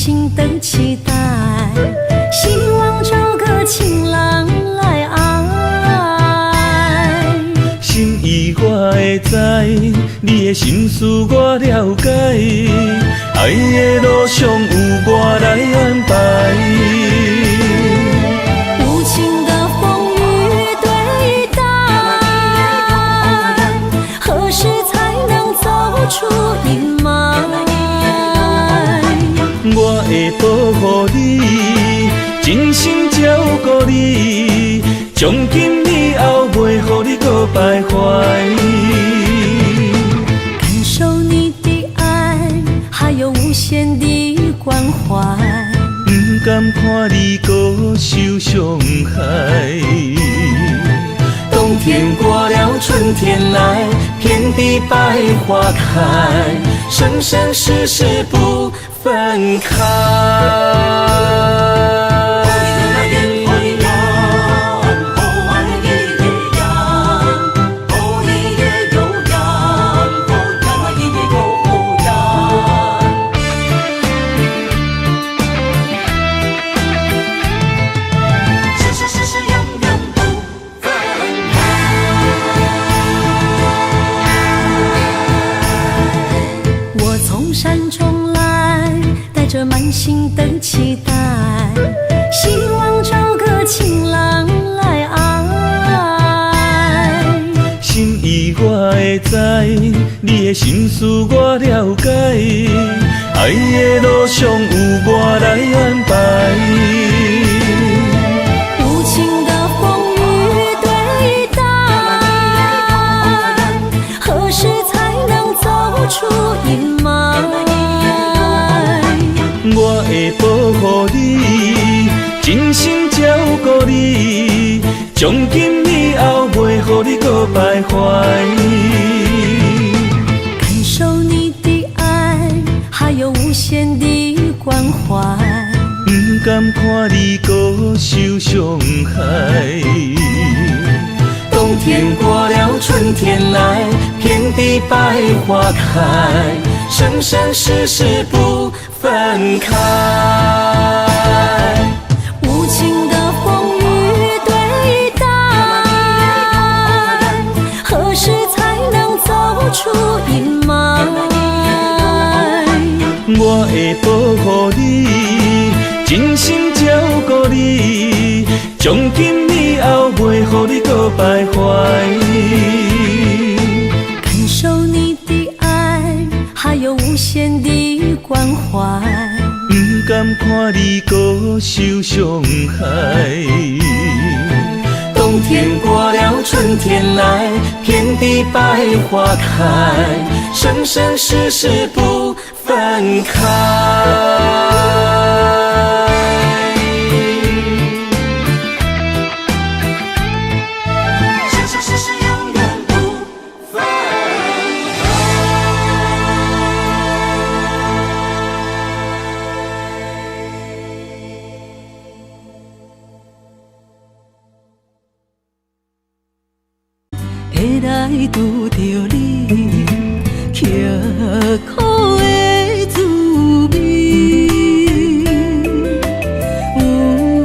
心的期待，希望找個情郎來愛。心意我會知，你的心思我了解，愛的路上有我來安排。無情的風雨對待，何時才能走出陰霾？我會保護你，真心照顧你，從今以後袂予你閣徘徊。感受你的愛，還有無限的關懷。毋甘看你閣受傷害。冬天過了，春天來，遍地百花開，生生世世不分開。我從山中來，帶着滿心的期待，希望找個情郎來愛。心意我會知，你的心思我了解，愛的路上有我來安排。無情的風雨對待，何時才能走出陰霾？我會保護你，真心照顧你，從今以後袂予你閣徘徊。感受你的愛，還有無限的關懷。毋甘看你閣受傷害。冬天過了，春天來，遍地百花開，生生世世不分開。無情的風雨對待，何時才能走出陰霾？我會保護你，真心照顧你，從今以後袂予你閣徘徊。感受你的愛，還有無限的關懷。毋甘看你閣受傷害。冬天過了，春天來，遍地百花開，生生世世不分開。生生世世永遠不分開。會來拄著你，刻苦的滋味。有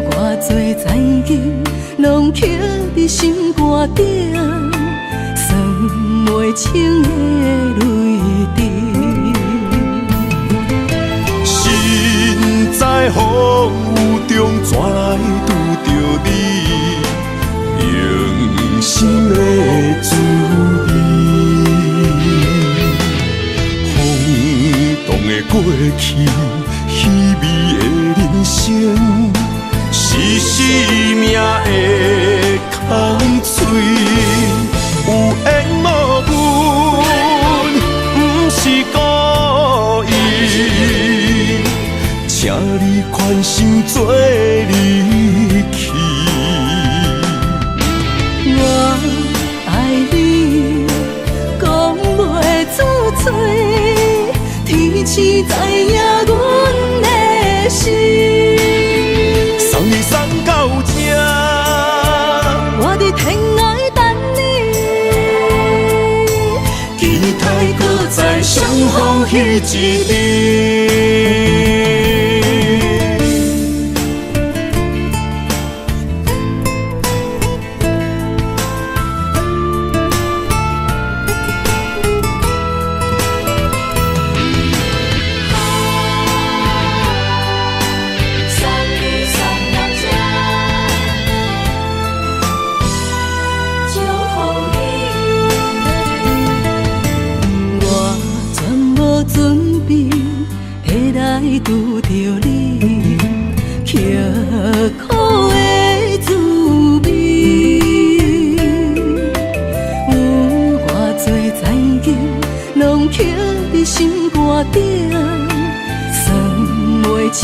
偌濟殘金，攏刻佇心肝頂，算袂清的淚滴。身在風雨中，怎來拄著你？用心的滋味。風動的過去，稀微的人生，是生命的空喙。有緣無分，毋是故意，請你寬心做離去。我愛你，講袂出嘴，天星知影阮的心。送你送到這，我佇天涯等你。期待閣再相逢彼一日。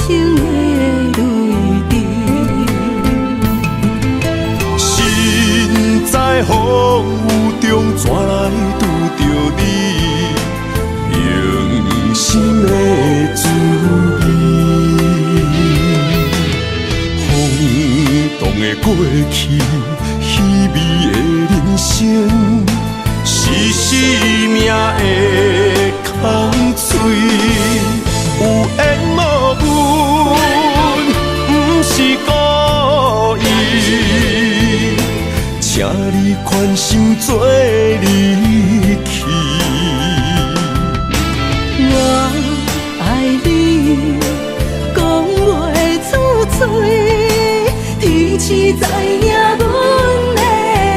清的淚滴。身在風雨中，怎來拄著你？用心的滋味。風動的過去，稀微的人生，是生命的空喙。有緣無分，毋是故意。請你寬心做離去。我愛你，講袂出嘴，天時知影阮的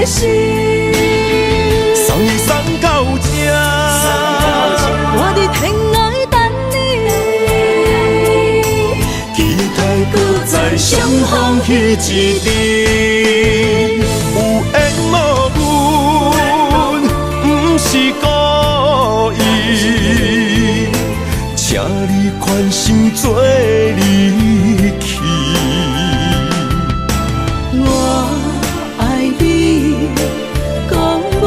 心。送你送到這，我佇天涯等你，期待閣再相逢彼一日。有緣無分，毋是故意，請你寬心做離去。我愛你，講袂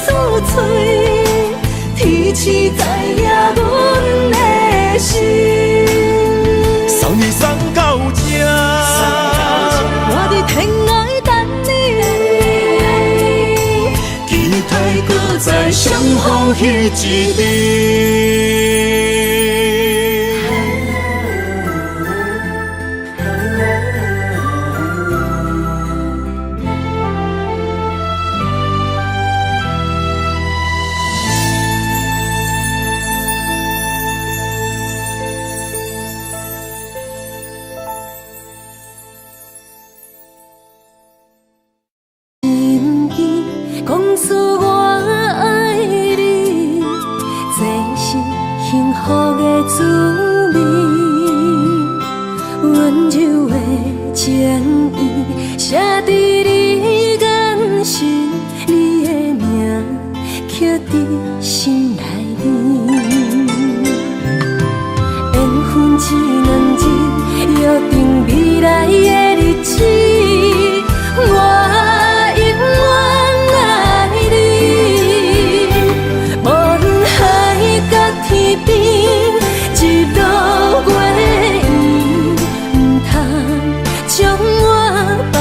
出嘴，天時知影阮的心。送你送到這，我佇天涯等你，期待閣再相逢彼一日。身邊講出我愛你，這是幸福的滋味。溫柔的情意寫佇你眼神，你的名刻佇心內面。緣分這兩字，約定未來的日子，我永遠愛你。無論海角天邊，日落月圓，毋通將我放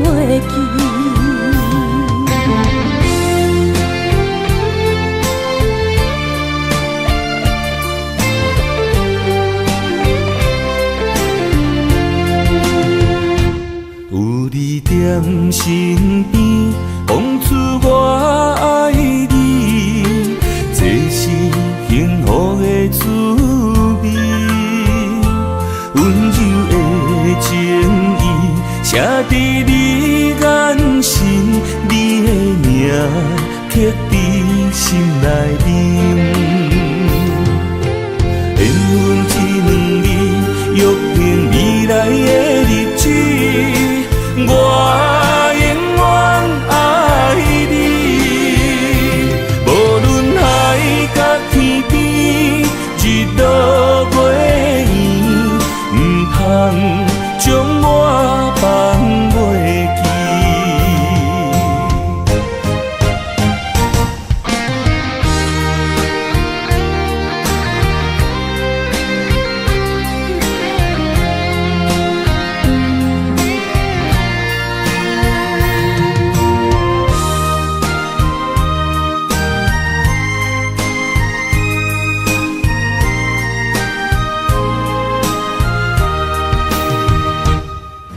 袂記。有你踮身邊，講出我愛你，這是幸福的滋味。溫柔的情意，寫佇你眼神，你的名刻佇心內面。緣分這兩字，約定未來的日子，我永遠愛你。無論海角天邊，日落月圓，毋通將我放袂記。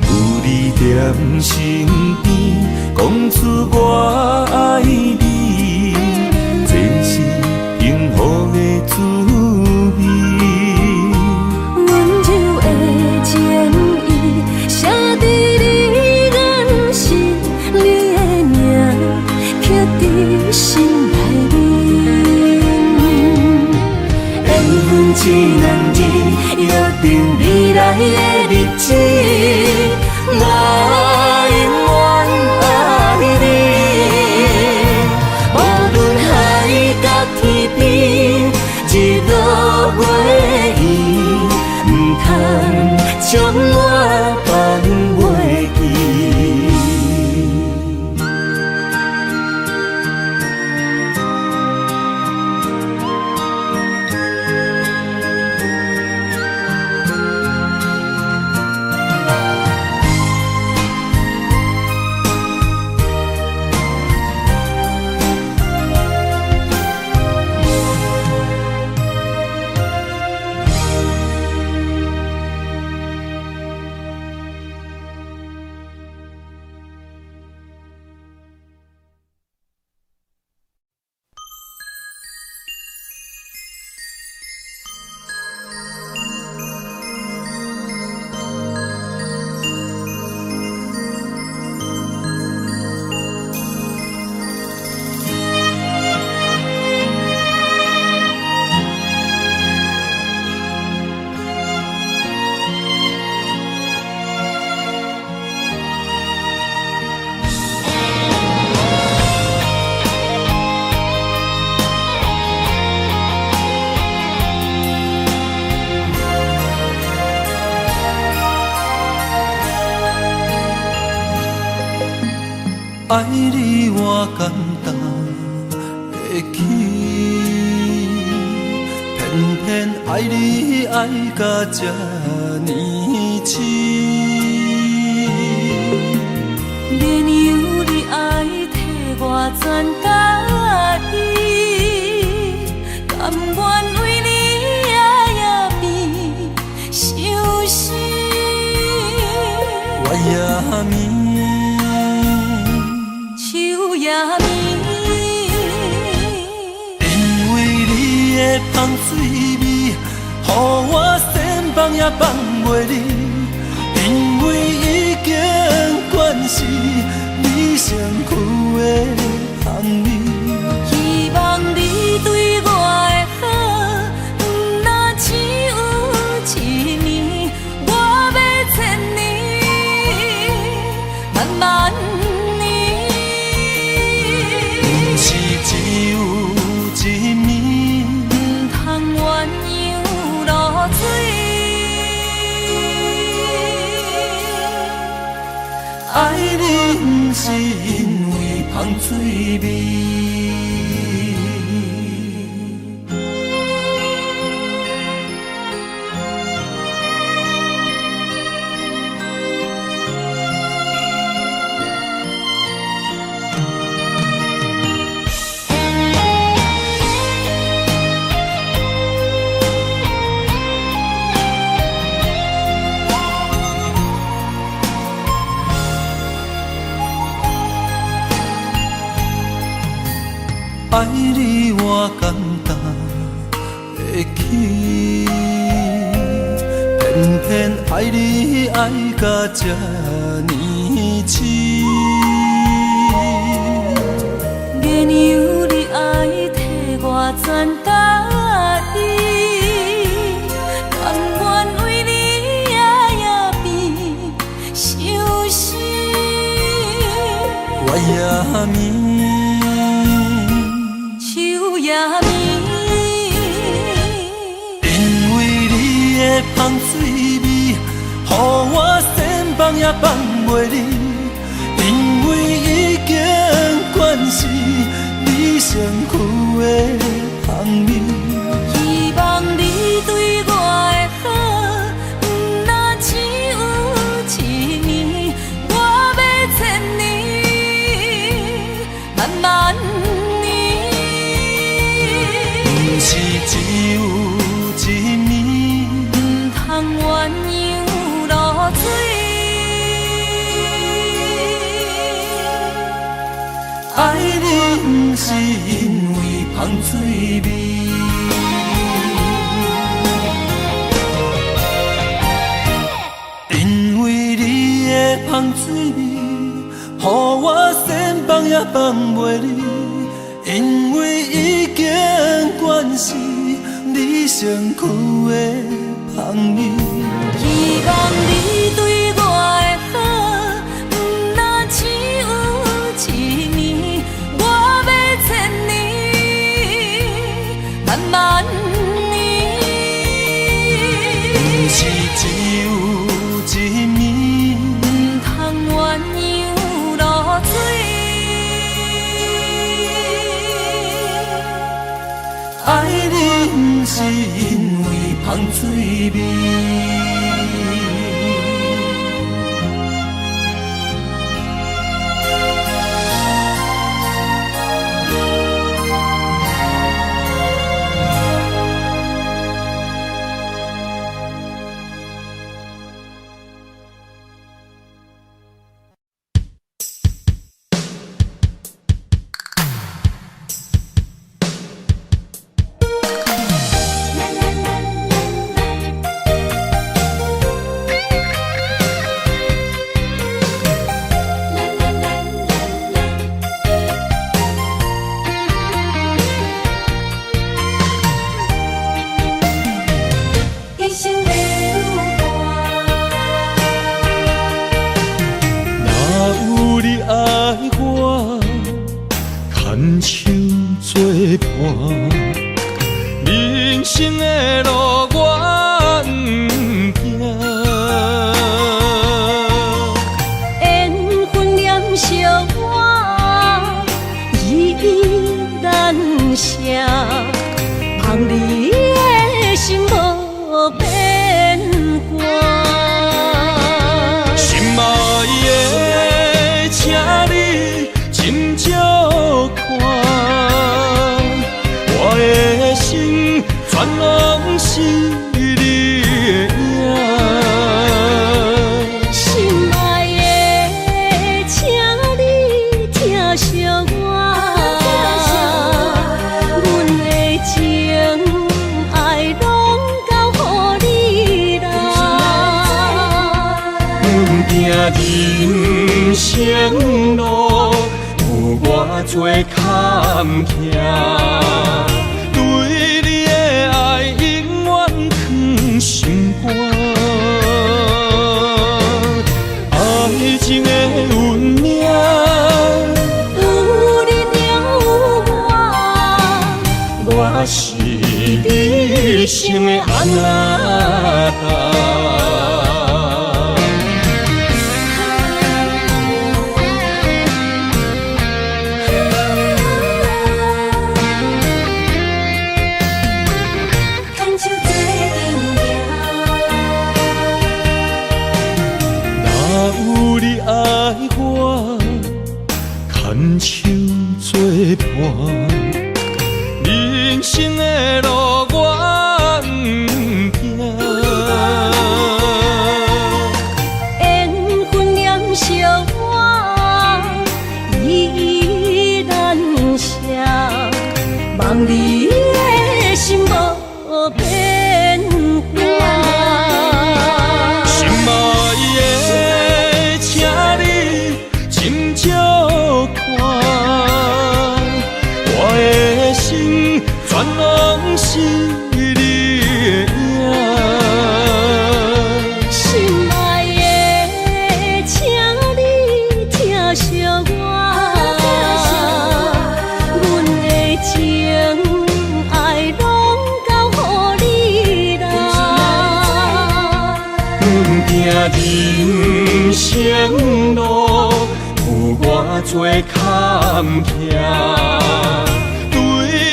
有你踮身邊，講出我愛你，這是幸福的滋味。溫柔的情意，寫佇你眼神，你的名刻佇心內面。緣分這兩字，約定未來的日子，我永遠愛你。無論海角天邊，日落月圓，毋通将我放袂记。愛你我感動會起，偏偏愛你愛甲這呢癡。免由你愛替我全家己，甘願為你夜夜變相思。月也暝，秋也暝，因為你的香水味，予我想放也放袂離。因為已經慣是你身軀的香味，希望你對我的好，毋若只有一暝，我欲千年，萬萬年。毋是只有一暝，毋通鸳鸯落水。愛你毋是因為香水味。愛你我感動會起，偏偏愛你愛甲這呢癡。免由你愛替我全家己，甘願為你夜夜變相思。月也暝，秋也暝，因為你的香水味，予我想放也放袂離。因為已經慣是你身軀的香味，希望你對我的好，毋若只有一暝，我欲千年，萬萬年。毋是只有一暝，毋通鸳鸯落水。愛你毋是因為香水味。因為你的香水味，予我想放也放袂離。因為已經慣是你身軀的香味，希望你對我的好，毋若只有一暝，我欲千年，萬萬年。毋是只有香水味。一生的旅伴。若有你爱我，牵手作伴，人生的路我毋惊。缘分念惜我，依依难舍，望你的心无变卦。心爱的，请你斟酌看，我的心全拢是你的影。心爱的，请你疼惜我，阮的情爱拢交予你啦。阮行人生路，有偌济坎坷，对你的爱永远藏心肝。爱情的运命，有你就有我，我是你一生的阿那达。牵手做阵行。若有你爱我，牵手作伴，人生的路我毋惊。缘分念惜我，依依难舍，望你的心无变卦。心爱的，请你斟酌看，我的心全拢是你的影。心爱的，请你疼惜我，阮的情爱拢交予你啦。阮行人生路，有偌济坎坷，对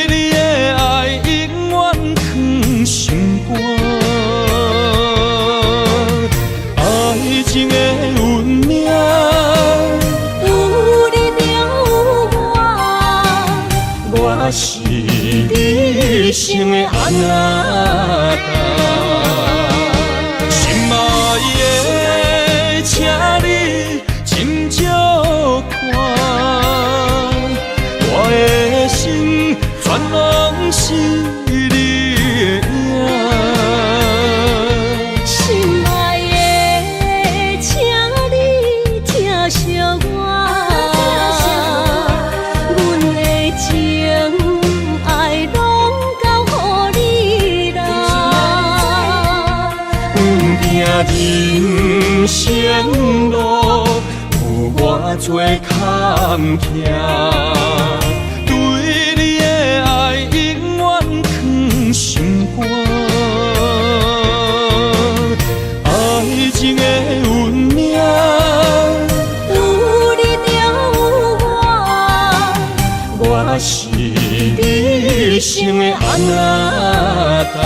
你的爱永远藏心肝。爱情的运命，有你就有我，我是你一生的阿那达。心爱的，请你斟酌看，我的心全拢是你的影。心爱的，请你疼惜我，阮的情爱拢交予你啦。阮行人生路，有偌济坎坷，对你的爱永远藏心肝。爱情的运命，有你就有我，我是你一生的阿那达。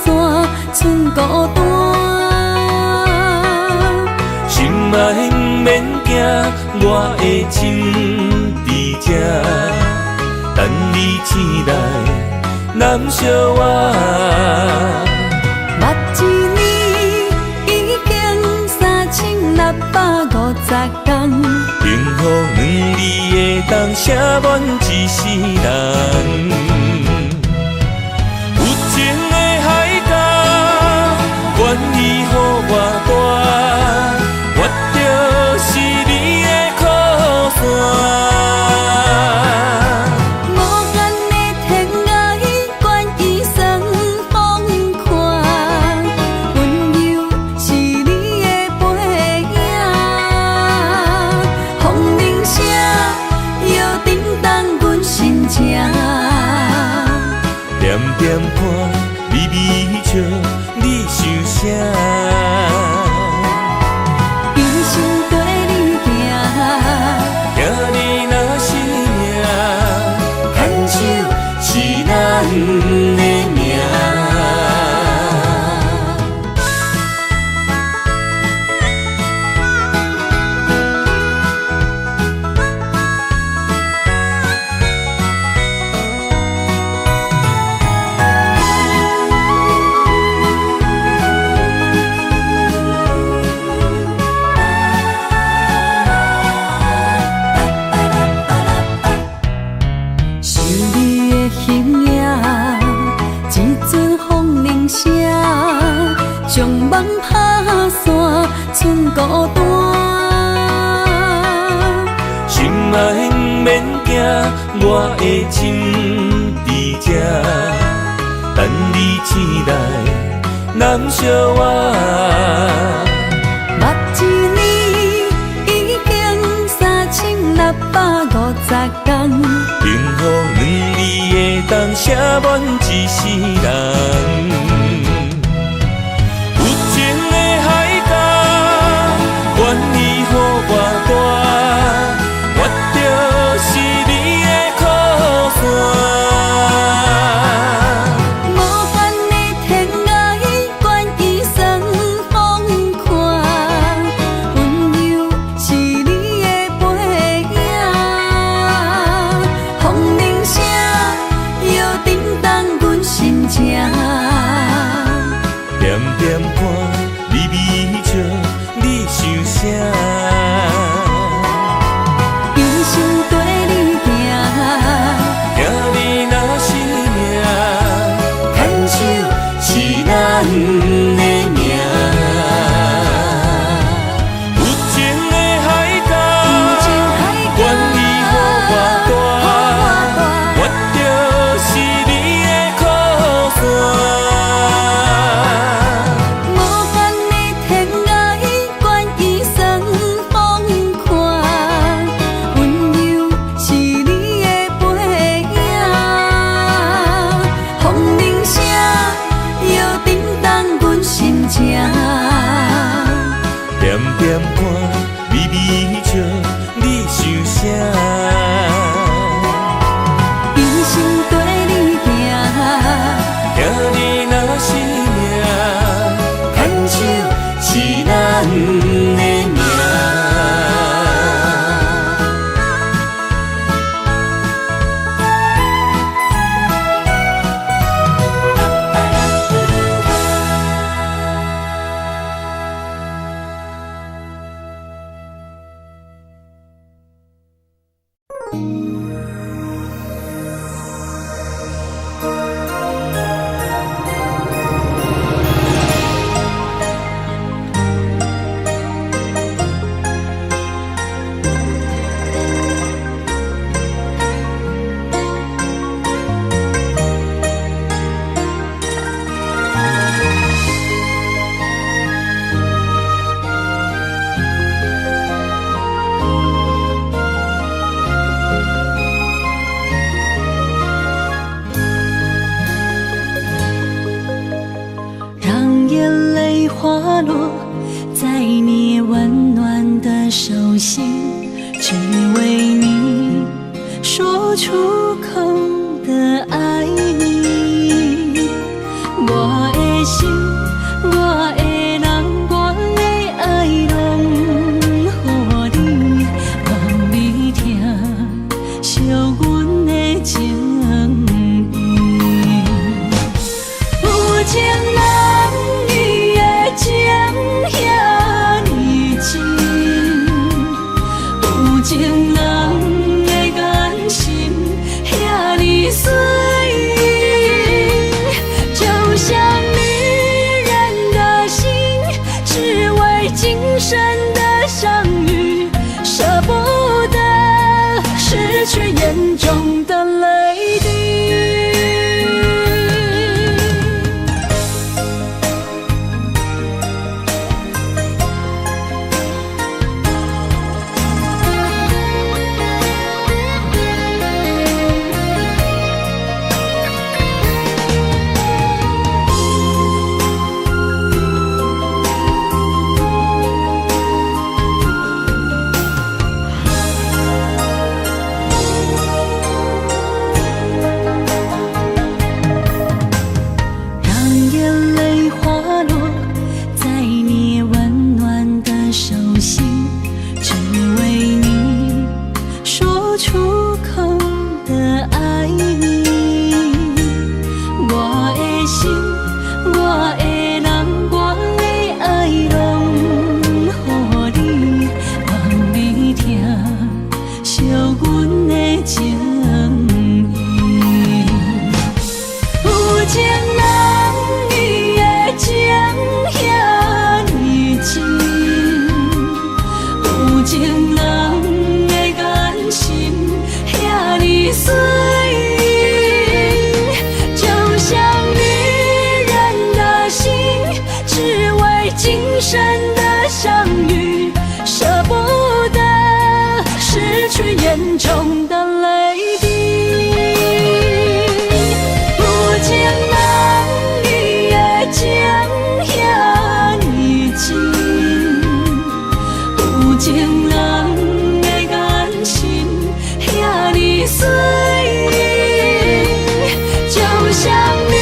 散，賰孤單。心愛毋免驚，我的情佇這，等你醒來，攬惜我。目一年已經3650天，幸福兩字會當寫滿一世人。有情的海角，願意予我大，我就是你的靠山。無限的天涯，願意算風寒，溫柔是你的背影，風鈴聲又震動阮心情。点点看，微微笑，你想啥？一生綴你行，听你若是命，牵手是咱的命。想你的形影，一阵風鈴聲，將夢拍散，賰孤單。心愛毋免驚，我的情佇這，等你醒來，攬惜我。目一年已經3650天，幸福兩字會當寫滿一世人。有情的海角，願意予我大，我就是你的靠山。無限的天涯，願意算風寒，溫柔是你的背影，風鈴聲又震動阮心情。點點看，微微笑，你想啥？一生綴你行，聽你若是命，牽手是咱的命。有情的海角，願意予我大，我就是你的靠山。無限的天涯，願意算風寒，溫柔是你的背影，風鈴聲又震動阮心情。點點看，微微笑，你想啥？一生綴你行，聽你若是命，牽手是咱的命。讓眼淚滑落在你溫暖的手心，只為你說出口的愛你。我心，我的人，我的愛，攏予你，望你疼惜阮的情意。有情人伊的情遐呢真，有情人的眼神遐呢媠，就像女人的心，只為今生的相遇，捨不得失去眼中的淚滴。讓眼淚滑落在你溫暖的手心，只為你說出口的愛你。我的心，我的人，我的愛，攏予你，望你疼惜阮的情意。有情人伊的情遐呢真，有情人的眼神遐呢媠，就像女人的心，只為今生的相遇，捨不得失去眼中的淚滴。有情人伊的情遐呢真，有情人的眼神遐呢媠，就像女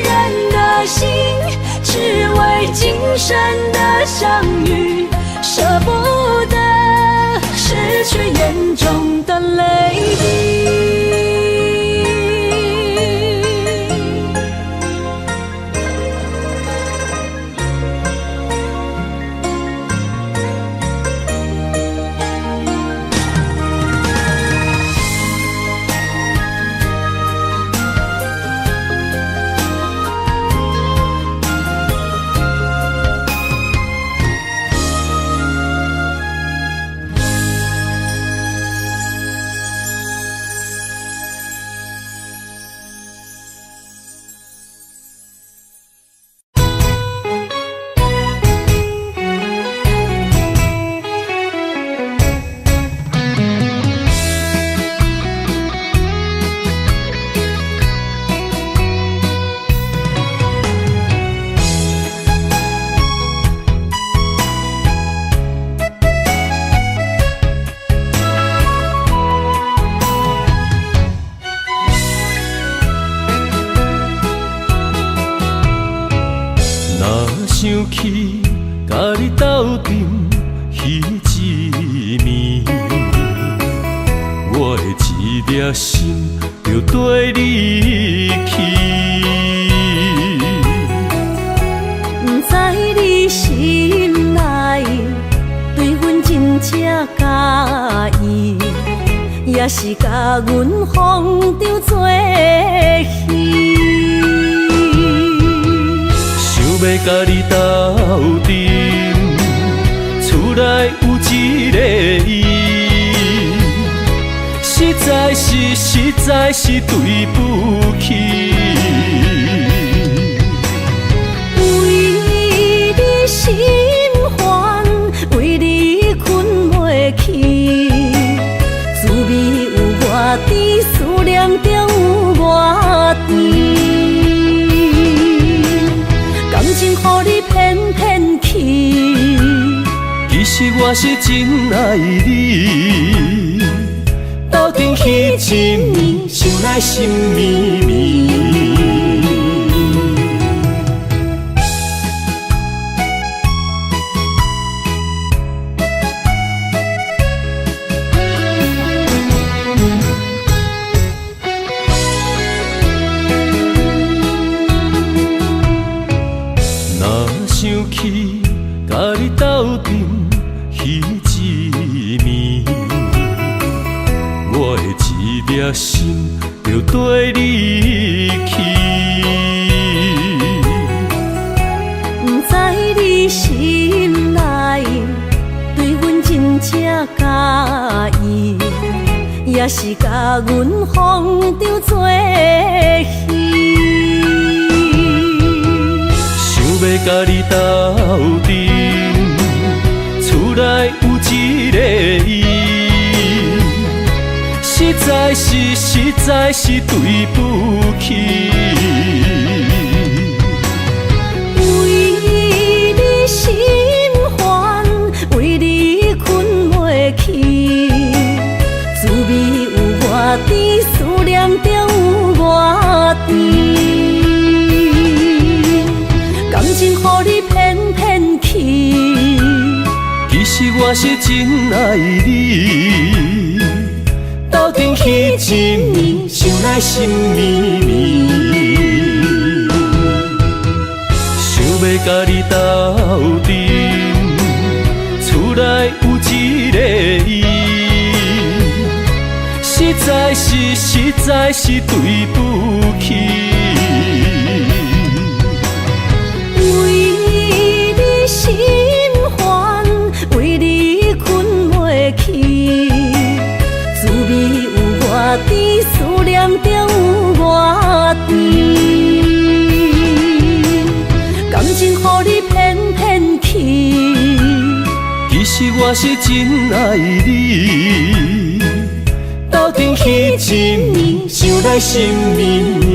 人的心，只為今生的相遇，捨不得失去眼中的淚滴。若想起佮你鬥陣彼一暝，我的一粒心就綴你去。不知你心內對阮真正佮意，也是共阮放當做戲。想欲佮你鬥陣，厝內有一個伊，實在是對不起。為你心煩，為你睏袂去，滋味有偌甜，思念中有偌甜。感情予你騙騙去，其實我是真愛你，鬥陣彼一暝，想來心绵綿。佮你斗阵彼一暝，我的一粒心就缀你去。毋知你心内对阮真正佮意，抑是共阮风中做戏。想欲佮你斗阵，厝内有一个伊，实在是实在是对不起。为你心烦，为你睏袂去，滋味有偌甜，思念中有偌甜。感情予你骗骗去，其實我是真愛你，斗陣彼一暝，想來心綿綿。想欲佮你斗陣，厝內有一個伊，實在是實在是對不起。為你心煩，為你睏袂去，滋味有偌甜，思念中有偌甜。感情予你騙騙去，其實我是真愛你，斗陣彼一暝，想來心綿綿。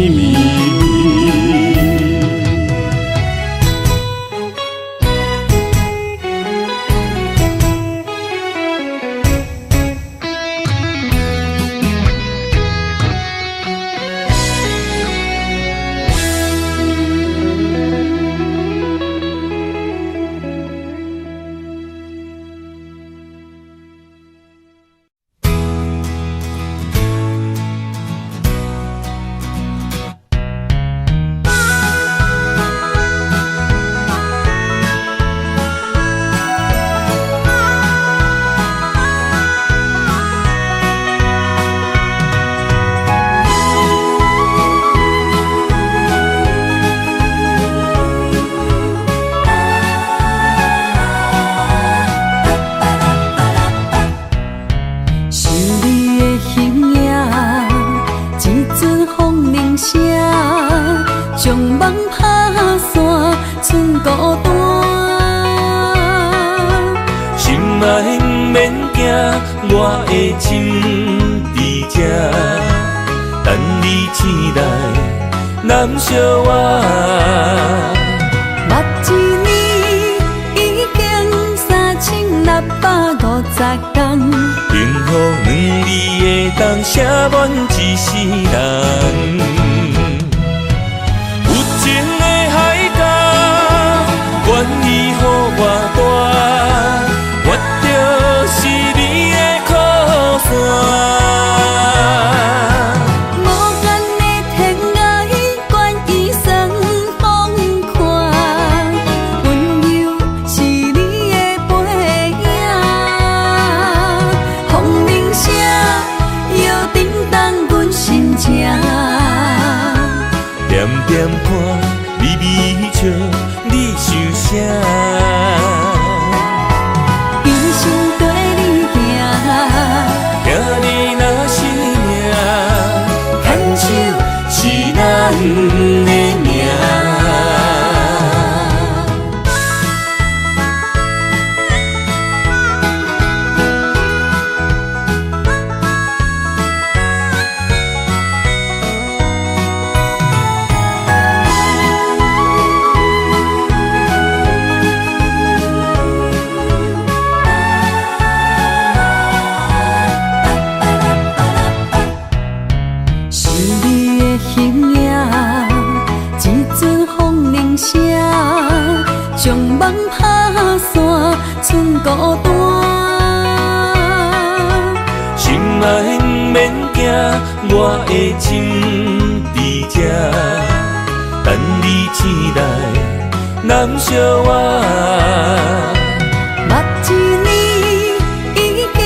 想你的形影，一阵風鈴聲，將夢拍散，剩孤單。心愛毋免驚，我的情佇這，等你醒來，攬惜我。捌一年已經3650工，幸福兩字會當寫滿一世人。有情的海角，願意予我大，我就是你的靠山。無限的天涯，願意算風看，溫柔是你的背影。風鈴聲又震動阮心情，恬恬看，微微笑，你想啥？一生綴你行，听你若是命，牽手是咱的命。想你的形影，一陣風鈴聲，將夢拍散，剩孤單。心愛毋免驚，我的情佇這，等你醒來，攬南小我。目一年已经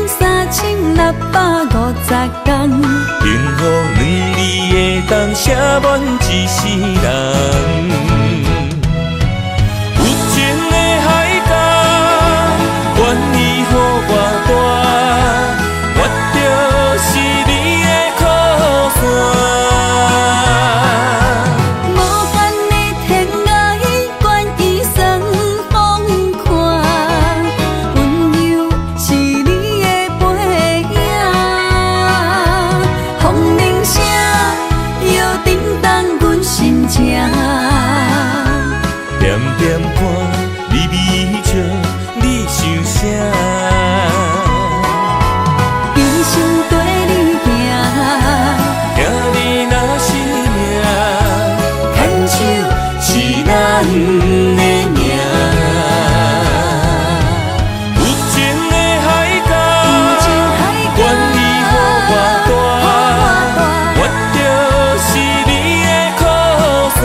3650天，幸福两字会当写满一世人。有情的海角，愿意予偌大，我就是你的靠山。无间的天涯，愿意算风看，温柔是你的背影，风铃声又震动阮心情。点点看你微笑，你想啥？一生跟你行，听你若是命，牵手是咱的命。有情的海角，愿意予偌大，我就是你的靠山。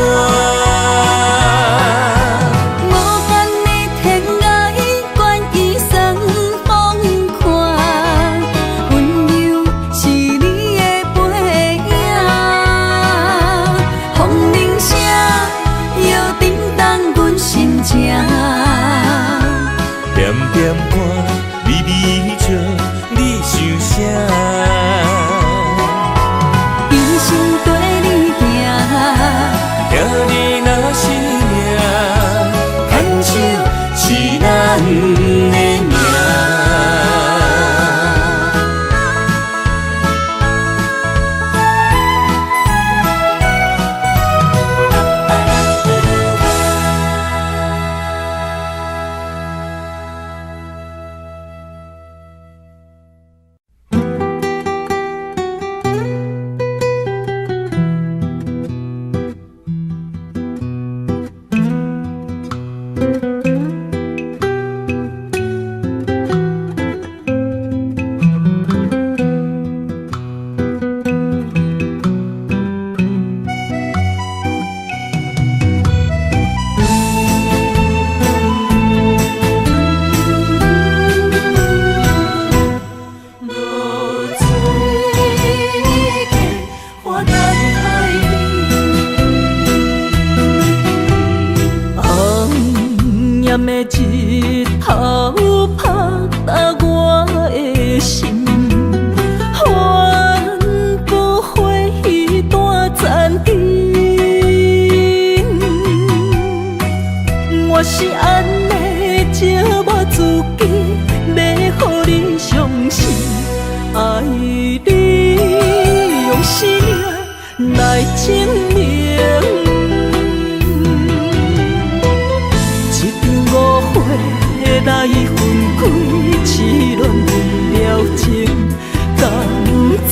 无间的天涯，愿意算风看，温柔是你的背影，风铃声又震动阮心情。点点看你微笑，你想啥？一生跟你行，听你若是命，牵手是咱的命。落水溪，我等待你。红艳的日头拍打我的心，反复回忆断残筋。我是按呢折磨自己，欲予你伤心，爱你用生命来证明。一场误会来分开，痴恋了情，敢知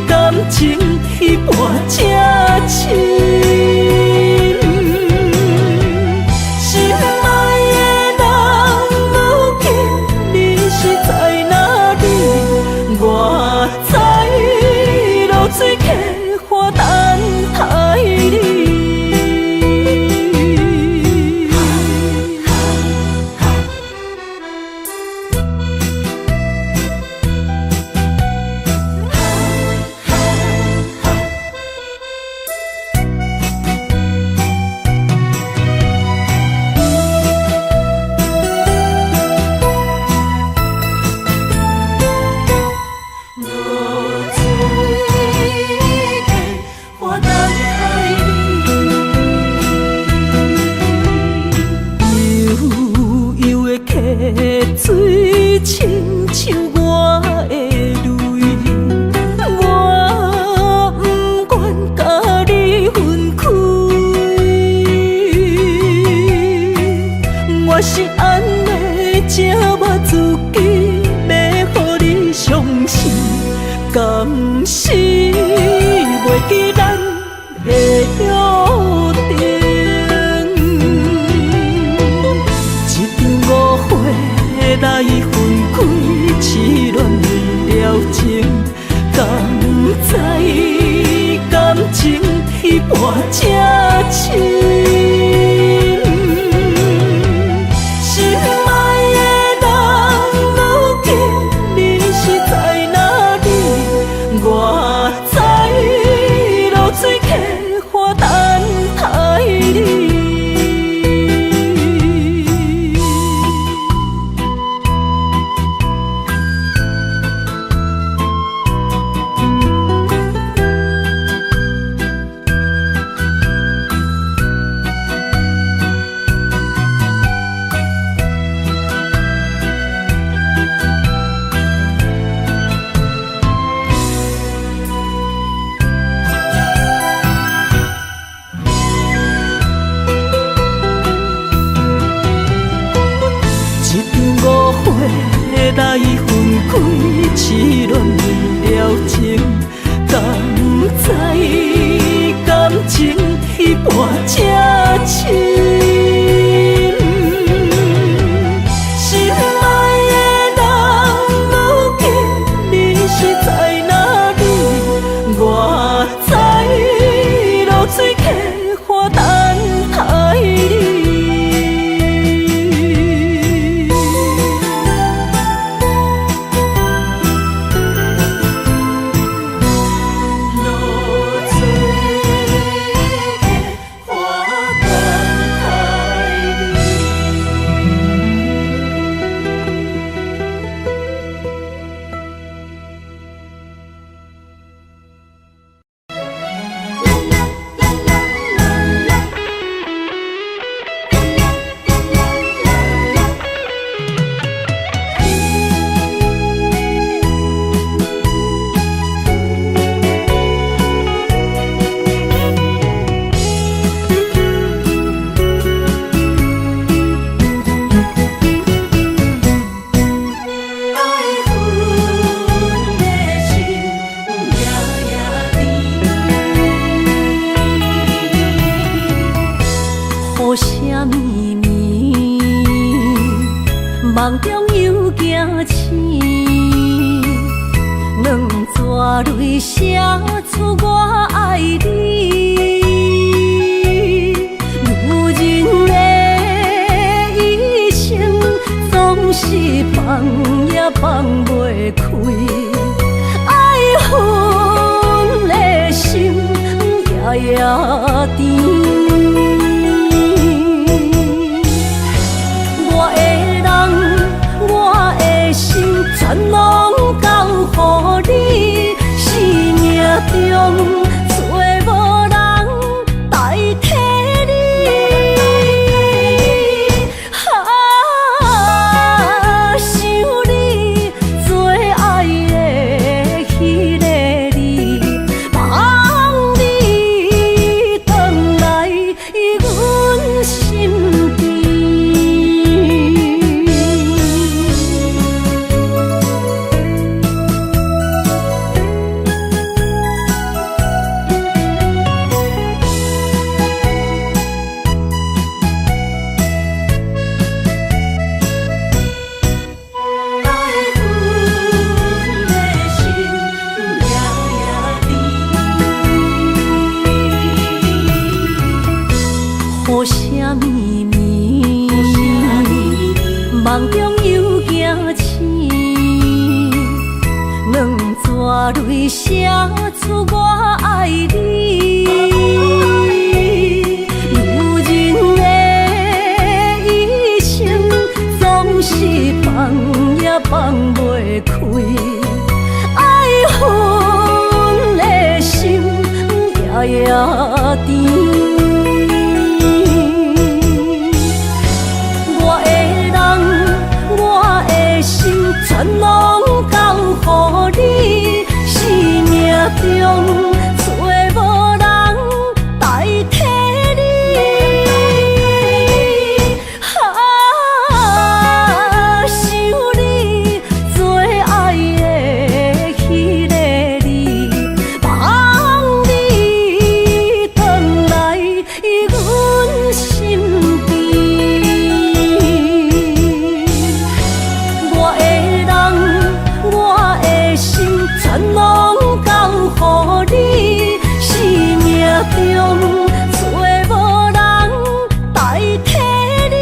感情彼半这深？心爱的人，如今你是在哪里？我知落水溪我等待你。落水溪，我等待你。悠悠的溪水，亲像我的泪，我不愿佮你分开。我是按呢折磨自己，欲予你伤心，敢是袂记咱的约定？一场误会来分开，痴恋了情，敢知感情彼半这深？雨声绵绵，梦中又惊醒，两撮泪写出我爱你。女人的一生总是放也放袂开，愛恨的心夜夜甜。我的人，我的心，全攏交予你。生命中找無人代替你。啊，想你最愛的彼个你，望你轉來阮身邊。愛恨的心夜夜甜，雨聲綿綿，夢中又驚醒，兩撮淚寫出我愛你。女人的一生總是放也放袂開，愛恨的心夜夜甜。我的人，我的心，全攏交予你。生命中找無人代替你。啊，想你最愛的彼个你，望你轉來阮身邊。我的人，我的心，全攏交予你。生命中找無人代替你。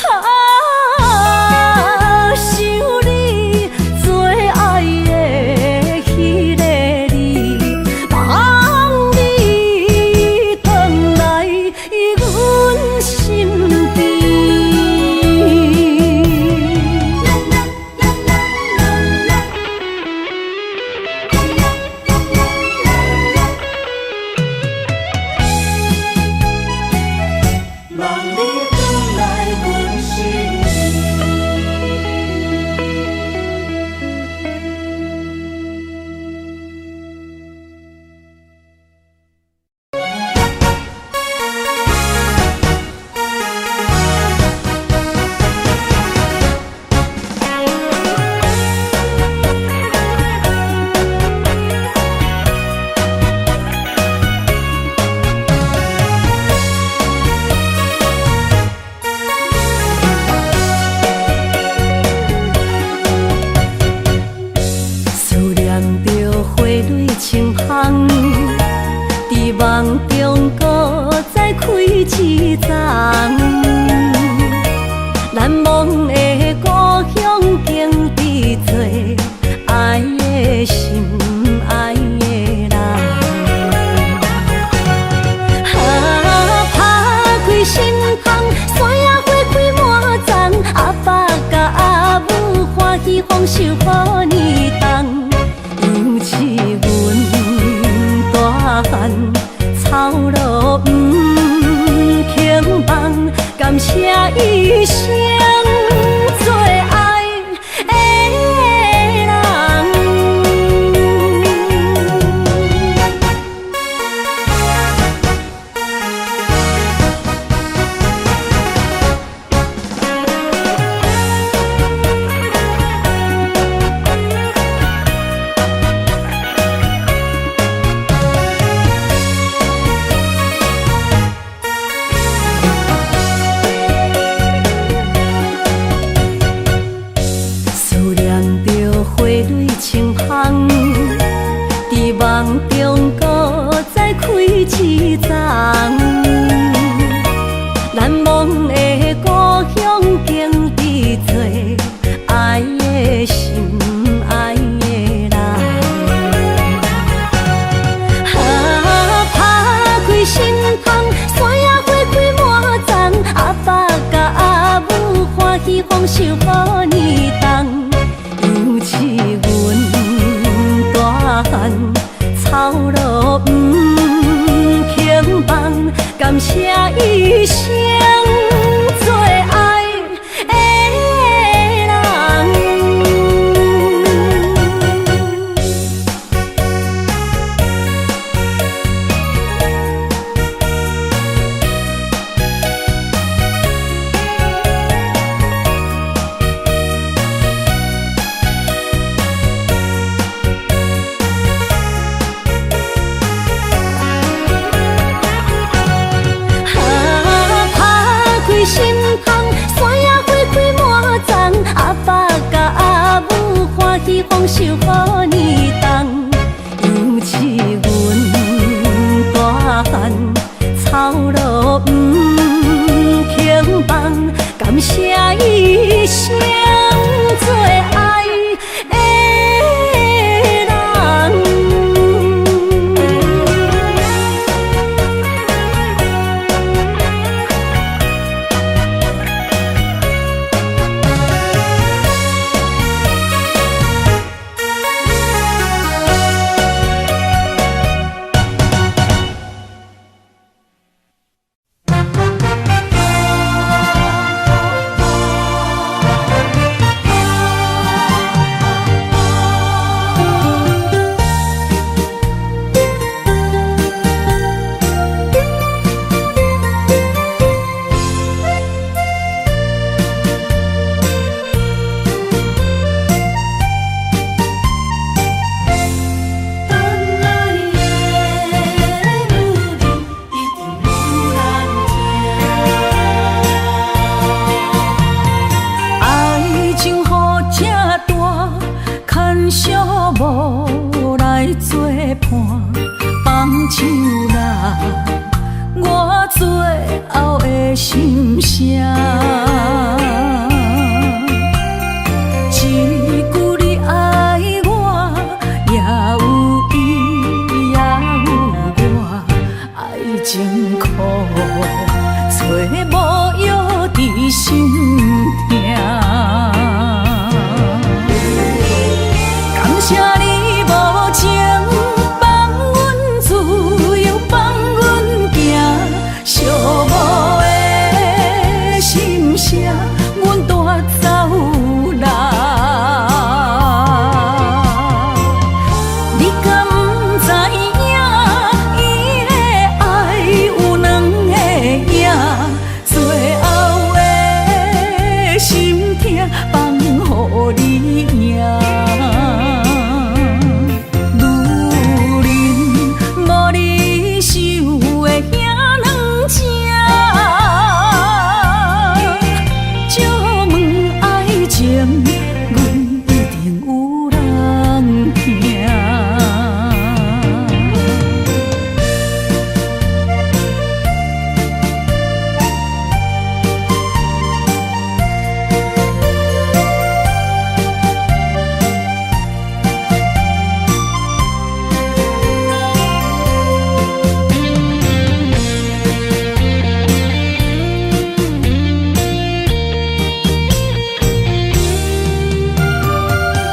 啊，想你最愛的彼个你，望你轉來阮身邊。望你轉來阮身邊。思念著花蕊清芳，佇夢中閣再開一叢。難忘的故鄉景致多，愛的心，愛的人。啊，拍開心窗，山野花開滿叢，阿爸佮阿母歡喜豐收予年冬。猶似阮大漢，操勞毋肯放，感謝一生最愛的人。鬃。難忘的故鄉景致多，愛的心愛的人。啊，拍開心窗，山野花開滿叢，阿爸佮阿母歡喜豐收予年冬。猶似阮大漢，操勞毋肯放，感謝一生最愛的人。啊，拍開心窗，山野花開滿叢，阿爸佮阿母歡喜豐收予年冬。猶似阮大漢，操勞毋肯放，感謝一生最愛的人。等來的女人一定有人疼。愛情予這大，牽小無來作伴，放手啦，我最後的心聲。一句你愛我，也有伊，也有我，愛情苦，找無藥治心疼。感謝你無情，放阮自由，放阮行，寂寞的心聲，阮帶走啦。你敢知影？伊的愛有兩个影，最後的心疼放予你贏。女人無你想的遐軟情，借問愛情，阮一定有人疼。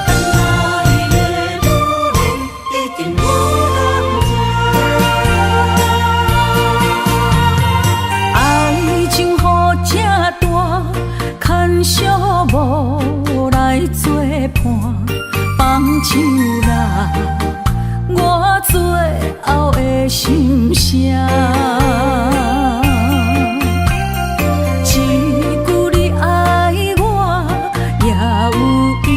等來的女人一定有人疼。愛情予這大，牽小無來作伴，放手啦，我最後的心聲。一句你愛我，也有伊，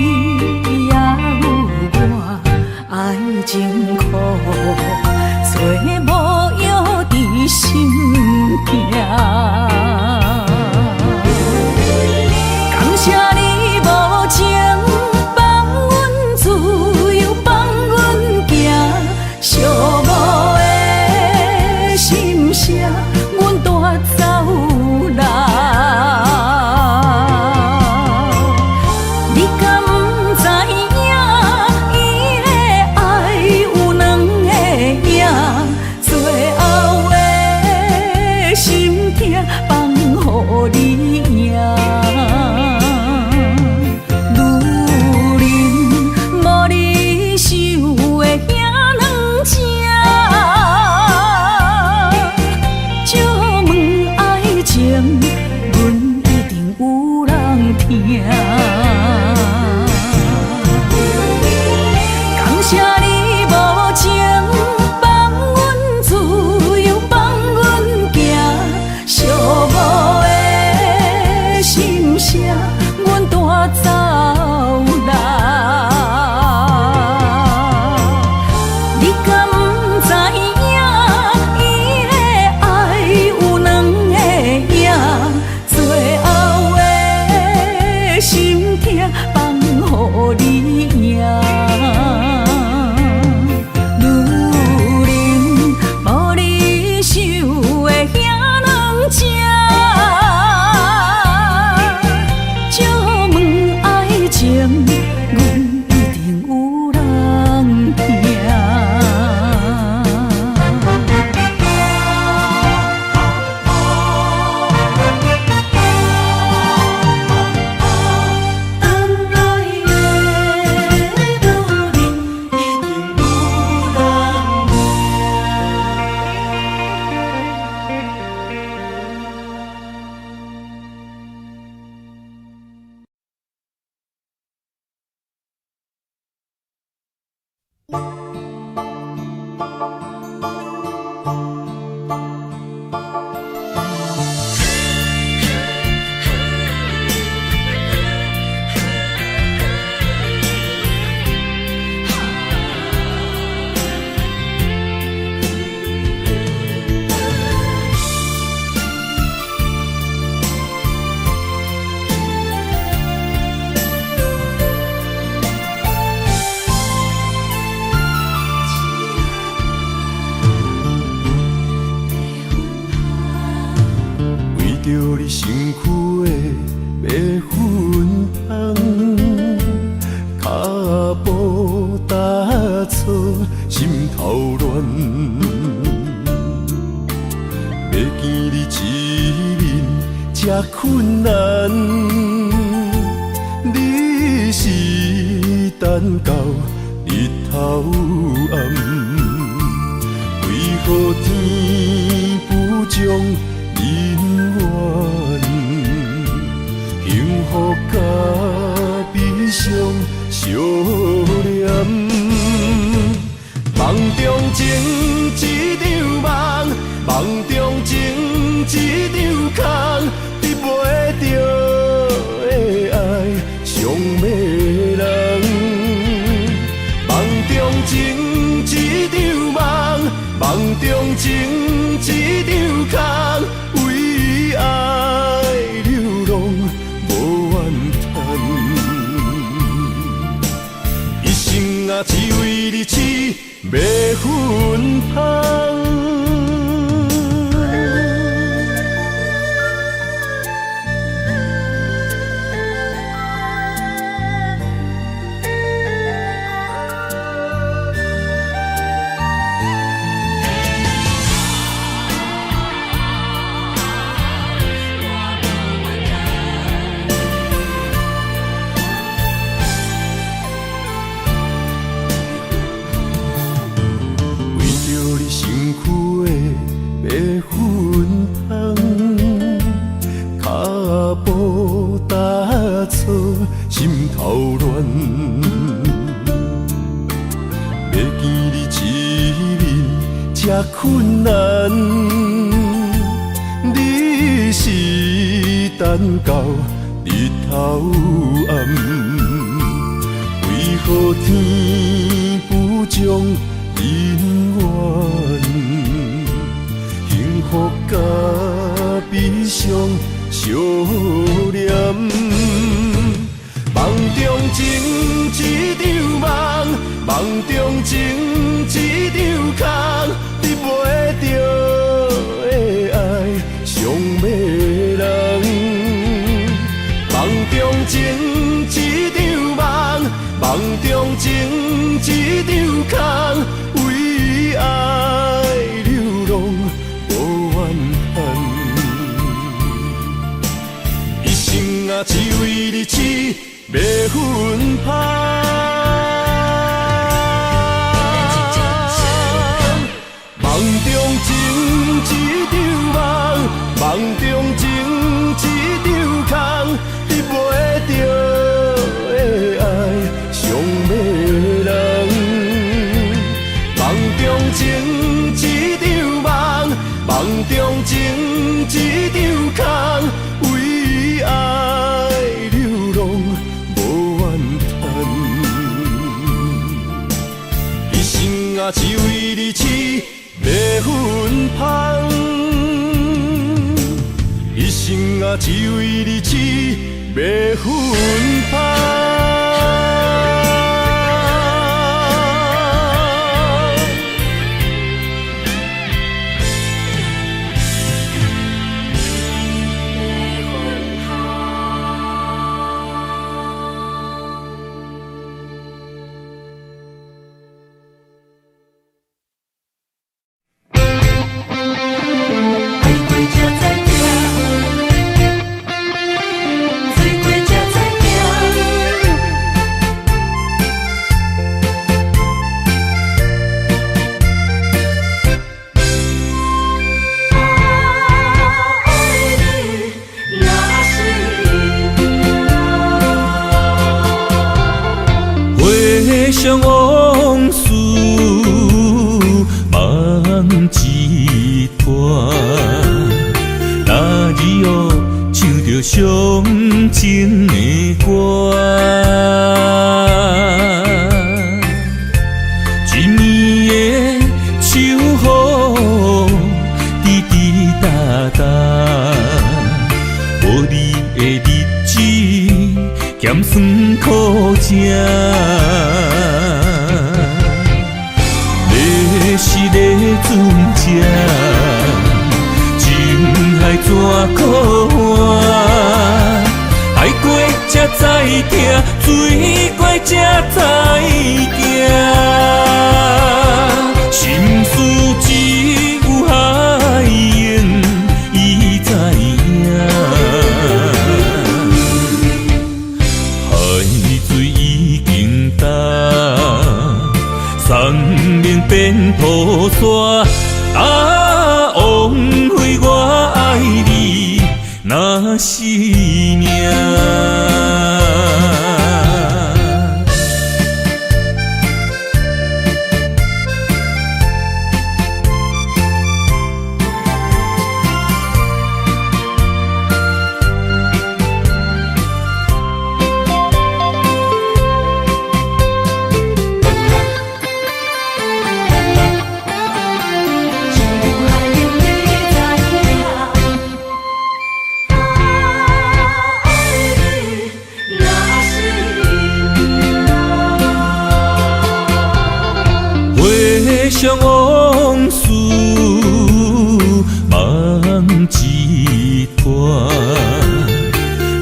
也有我，愛情苦，找無藥治心疼。感謝你無情，放阮自由，放阮行，寂寞的心聲，阮帶走人。你敢知影？伊的愛有兩个影，最後的心疼放予你贏。女人無你想的遐軟情，借問愛情，阮一定有人疼。感謝你無情，放阮自由，放阮行，寂寞的心聲，阮帶走人。你敢知影？伊的愛有兩個影，最後的心疼放予你贏。女人無你想的遐軟情，借問愛情，阮一定有人疼。等來的女人一定有人為著你身軀的白粉香，跤步踏錯，心頭亂。欲見你一面這困難，你是等到日頭暗，為何天不將姻緣，幸福佮悲傷相連。夢中情一場夢，夢中情一場空，得袂著的愛傷迷人。夢中情一場夢，夢中情一場空，為愛流浪無怨嘆。一生啊，只為你痴白粉香。為著你身軀的白粉香，跤步踏錯，心頭亂。欲見你一面這困難，你是等到日頭暗，為何天不將姻緣，幸福佮悲傷相連。夢中情一場夢，夢中情一場空，得袂著的為你痴欲分芳。夢中情一場夢，夢中情一場空，得袂著的愛傷迷人。夢中情一場夢，夢中情一場空，為愛流浪無怨嘆。一生啊，只為你痴欲分芳，一生啊，只為你痴欲分芳。愛過才知疼，醉過才知疼。愛你若是命。回想往事，夢一段。那日哦，唱著傷情的歌，一暝的秋雨，滴滴答答，無你的日子，鹹酸苦食。欲是咧船只，情海怎苦换？愛過才知疼，醉過才知行。心事只有海湧伊知影。海水已經乾，山盟變土沙。啊，枉費我愛你，若是命。只有海湧伊知影。愛你若是命。回想往事，夢一段。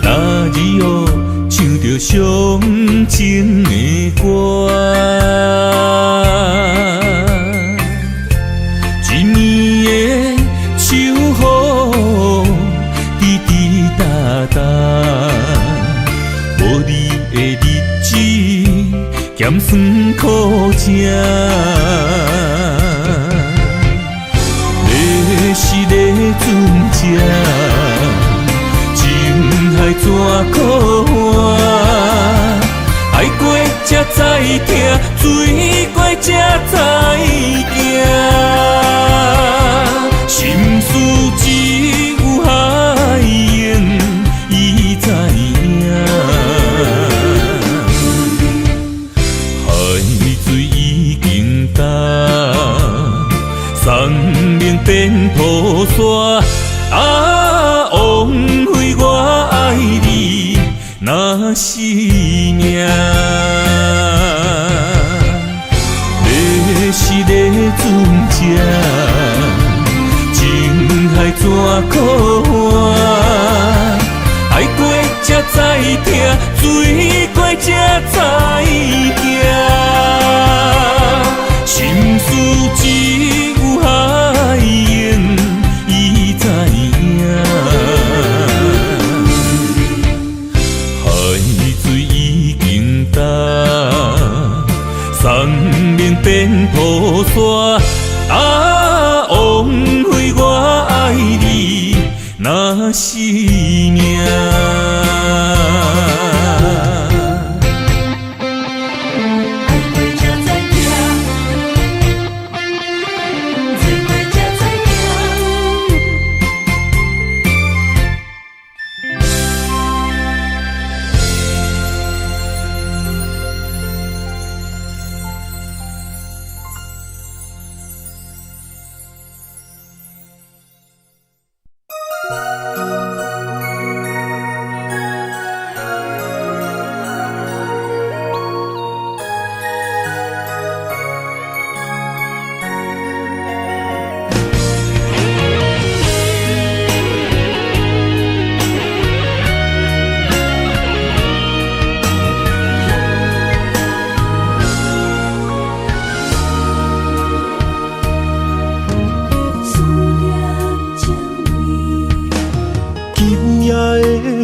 那日哦，唱著傷情的歌，一暝的秋雨，滴滴答答，無你的日子，鹹酸苦食。欲是咧船只，情海怎苦换？愛過才知疼，醉過才知行。心事只有海湧伊知影。海水已經乾，山盟變土沙。啊，枉費我愛你，若是命。欲是咧船只，情海怎苦换？愛過才知疼，醉過才知行。心事只有海湧伊知影。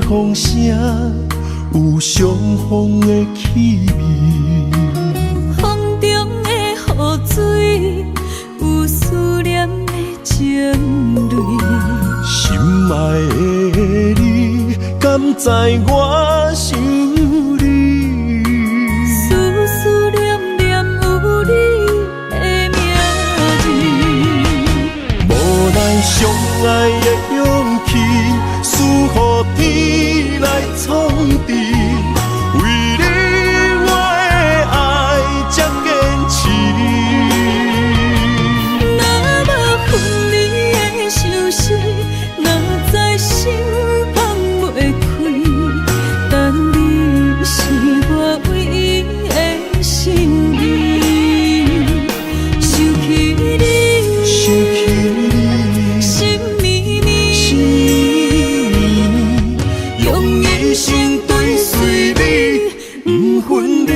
風聲有相逢的氣味，風中的雨水有思念的情淚。心愛的你，敢知我想你？思思念念有你的名字。無奈相愛的勇氣，輸予天來創治。為你我的愛這堅持。若無分離的相思，哪知心放袂開。但你是我唯一的心意。想起你，想起你，心绵绵，心绵绵，用一生追隨你，不分離。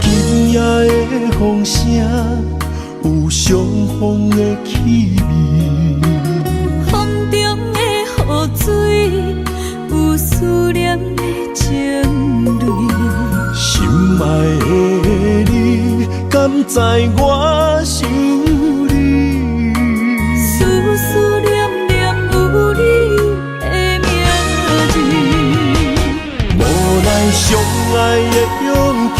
今夜的風聲有相逢的氣味，風中的雨水有思念的情淚。心愛的你，敢知我想你？思思念念有你的名字。無奈相愛的勇氣，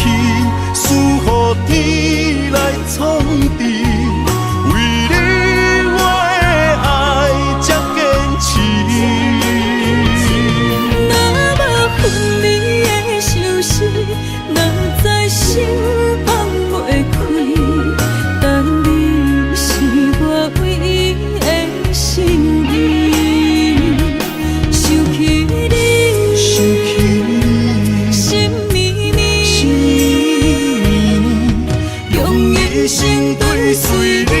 輸予天來創治。為你我的愛這堅持。若無分離的相思，哪知心放袂開。但你是我唯一的心意。想起你，想起你，心绵绵，心绵绵，用一生追隨你，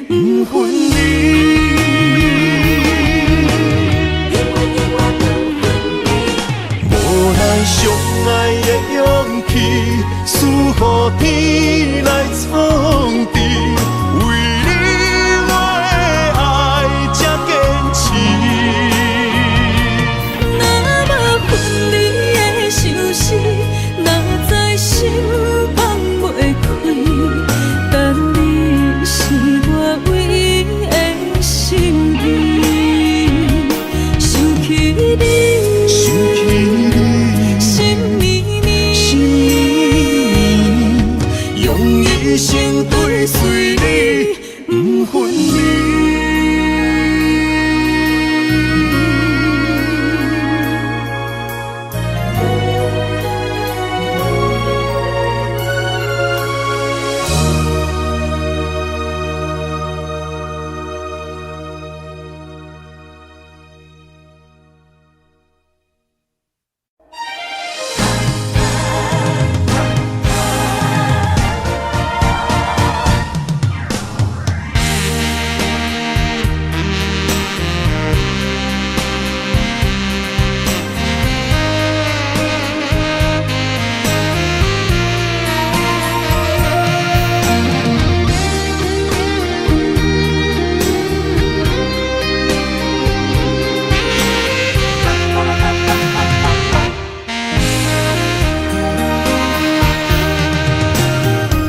不分離。無奈相愛的勇氣，輸予天來創治。為你我的愛這堅持。若無分離的相思，哪知心放袂開。但你是我唯一的心意。想起你，想起你，心绵绵，心绵绵，用一生追隨你，不分離。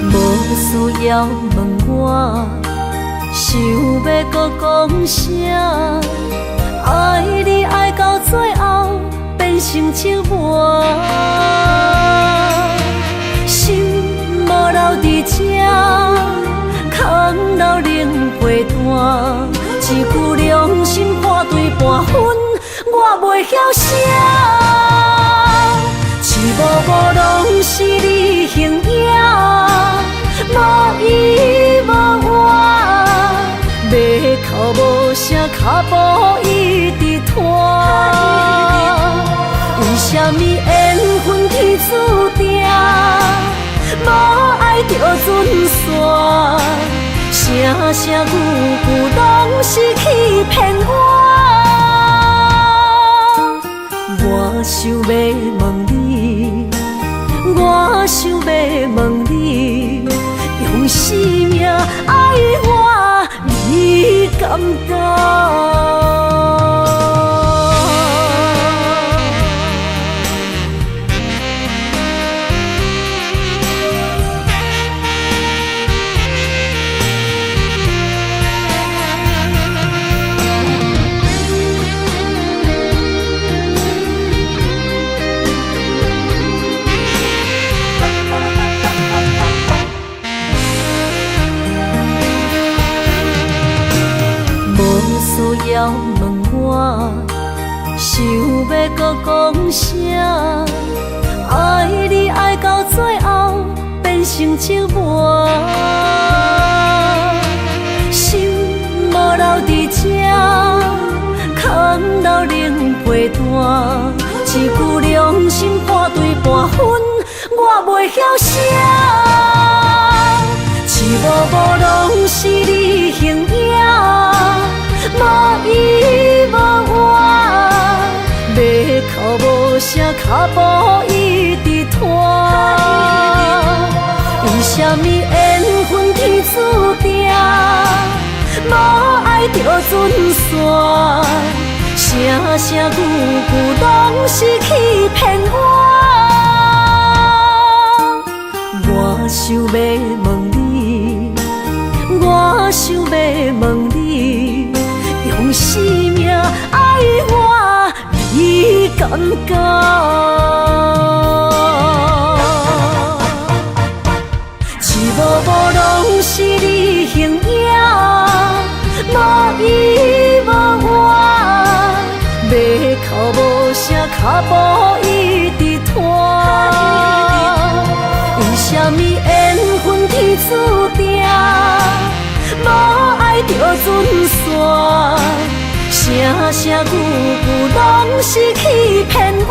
無需要問我，想欲閣講啥？愛你愛到最後變成折磨，心無留佇這，空留冷被單。一句良心破碎半分，我袂曉寫。一幕幕攏是你形影，無依無倚，欲哭無聲，跤步一直拖。注定，無愛就準散，聲聲句句攏是欺騙我。我想欲問你，我想欲問你，用生命愛我，你敢敢？需要問我，想欲閣講啥？愛你愛到最後變成折磨，心無留佇這，空留冷被單，一句良心半對半分，我袂曉寫。一幕幕攏是你形影。無依無倚，欲哭無聲，跤步一直拖。為啥物緣分天注定，無愛就準散，聲聲句句攏是欺騙我。我想欲問你，我想欲問你，用生命愛我，你敢敢？一幕幕攏是你形影，無依無倚，欲哭無聲，跤步一直拖。為啥物緣分天注定，無愛就準散，聲聲句句攏是欺騙我。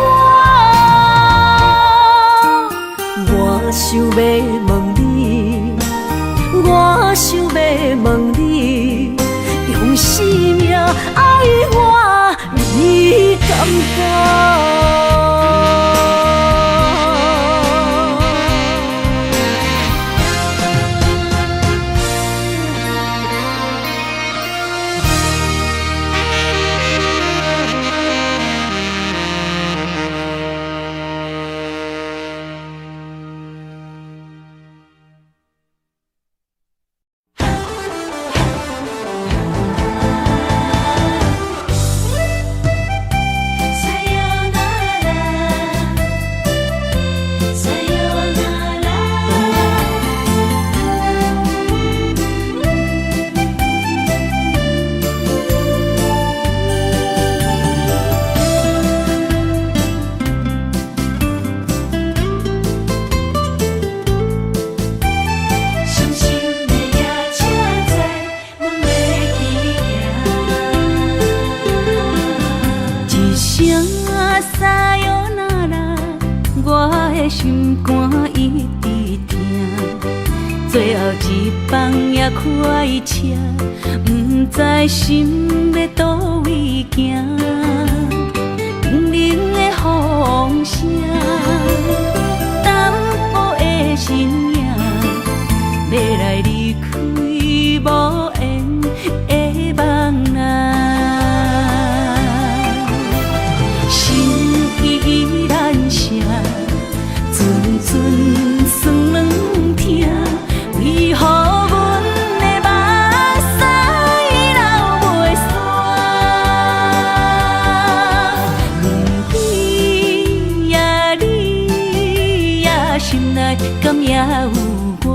我想欲問你，我想欲問你，用生命愛我，你敢敢？心肝一直疼，最后一班也开车，不知心欲佗位行。冷冷的风声，淡薄的身影，欲来离开无缘的梦啊。心意难舍，阵阵酸软疼，为何阮的目屎流袂煞？你呀你呀，心内敢也有我？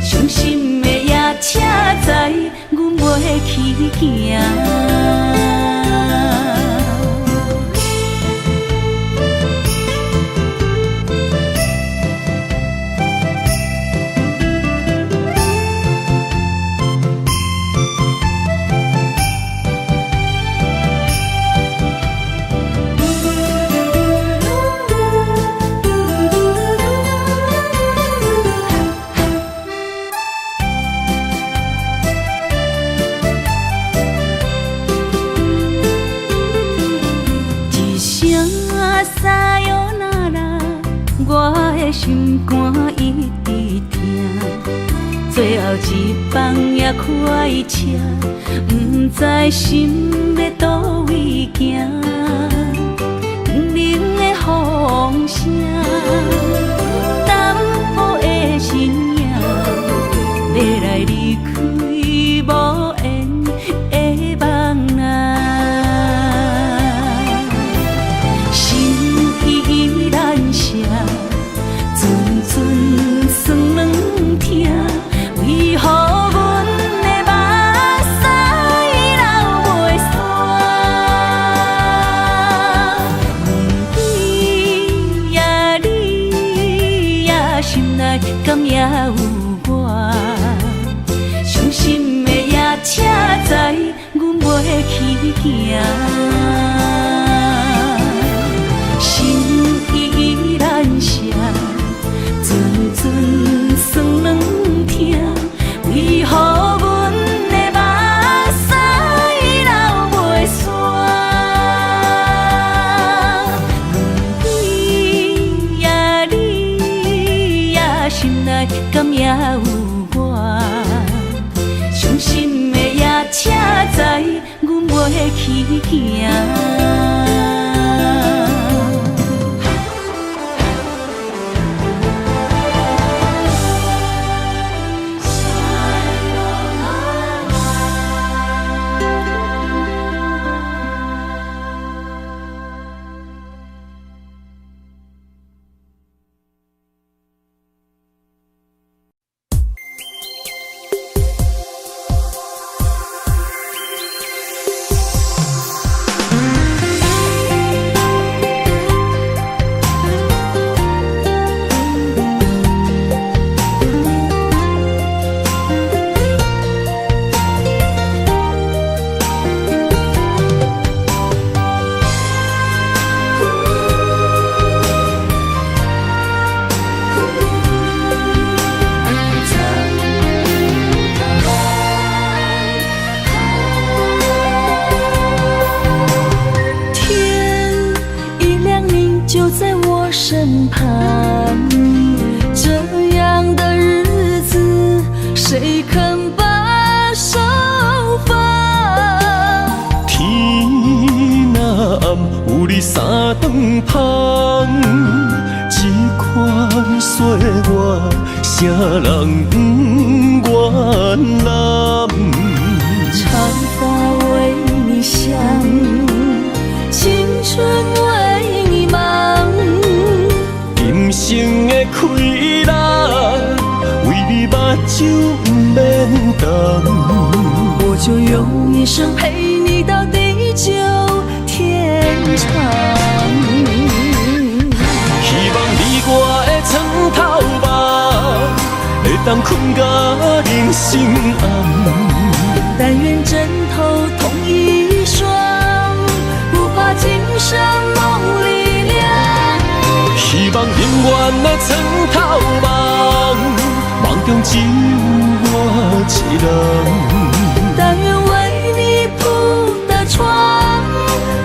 伤心的夜车载，阮袂去行。心肝一直疼，最後一班也開車，毋知心欲佗位行。冷冷的風聲，淡薄的身影，欲來離開無緣的夢啊。心意難捨，陣陣酸軟疼，為何阮的目屎流袂煞？問你呀你呀，心內敢猶有我？傷心的夜車載，阮袂去行。心意難捨，陣陣酸軟疼，為何阮的目屎流袂煞？問你呀你呀，心內敢猶有我？傷心的夜車載，阮袂去行。天一亮，你就在我身旁。這樣的日子，誰肯把手放？天若暗，有你三頓芳，這款歲月，啥人不願攬？長髮為你想，青春為你忙。今生的氣力，為你目睭毋免瞪。我就用一生陪你到地久天長。希望你我的床頭夢，會當睏到人生暗。但願枕頭同一雙，不怕今生夢裡涼。希望永遠的床頭夢，夢中只有我一人。但願為你鋪的床，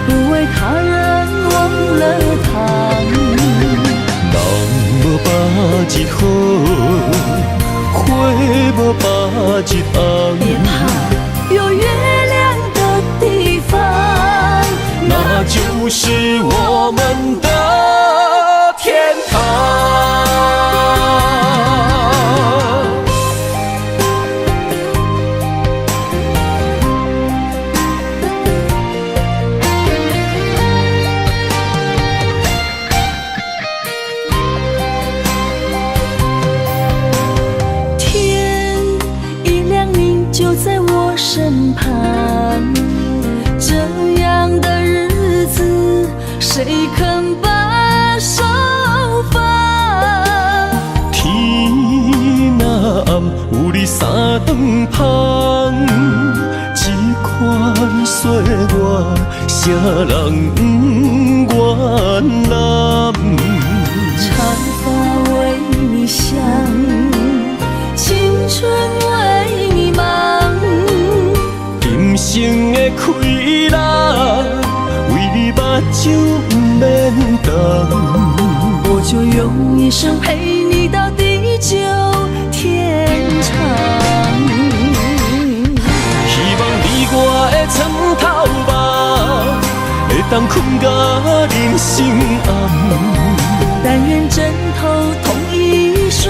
不為他人忘了躺。人無百日好，花無百日紅。別怕，有月亮的地方，那就是我們的天堂。天一亮，你就在我身旁。這樣的日子，誰肯把手放？天若暗，有你三頓芳，這款歲月，啥人不願攬？長髮為你想，青春為你忙。今生的氣力，為你目睭毋免瞪。我就就用一生陪你到地久天長。希望你我的床頭夢，會當睏甲人生暗。但願枕頭同一雙，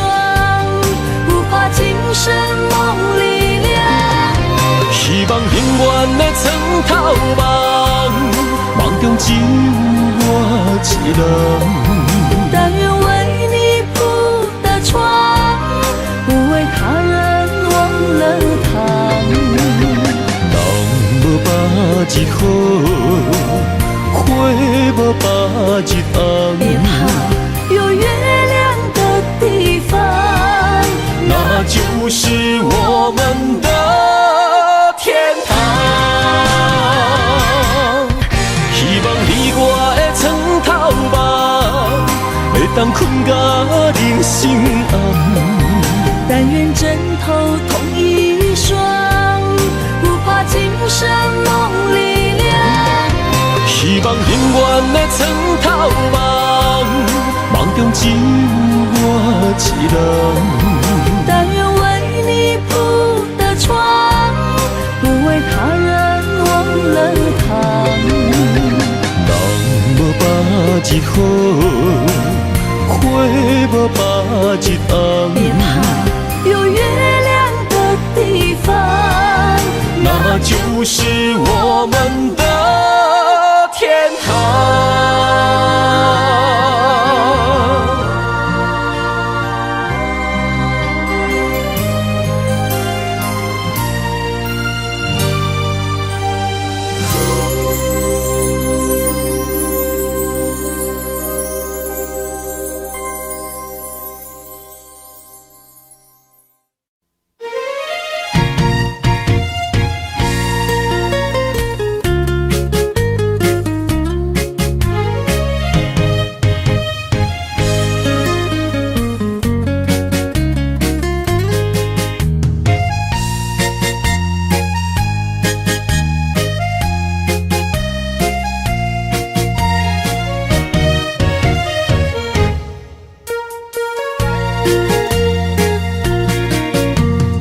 不怕今生夢裡涼。希望永遠的床頭夢，夢中只有我一人。但願為你鋪的床，不為他人忘了躺。人無百日好，花無百日紅。別怕，有月亮的地方，那就是我們的天堂。希望你我的床頭夢，會當睏甲人生暗。但願枕頭同一雙，不怕今生夢裡涼。希望永遠的床頭夢，夢中只有我一人。但願為你鋪的床，不為他人忘了躺。人無百日好，花無百日紅。別怕，有月亮的地方，那就是我們的天堂。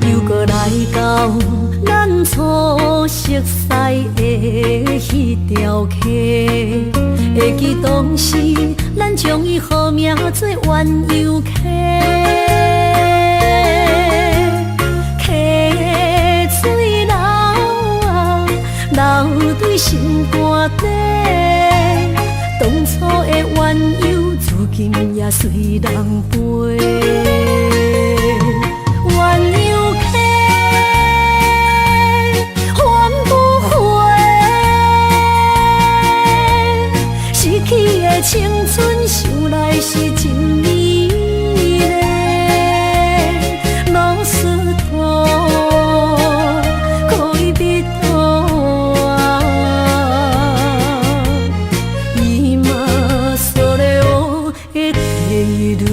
又閣來到咱初熟似的彼條溪，會記當時咱將伊號名做鴛鴦溪，溪水流啊流對心肝底，當初的鴛鴦如今也隨人飛。鴛鴦溪還不回，失去的青春想來是真美麗。老實托恋人啊，今それを得ている。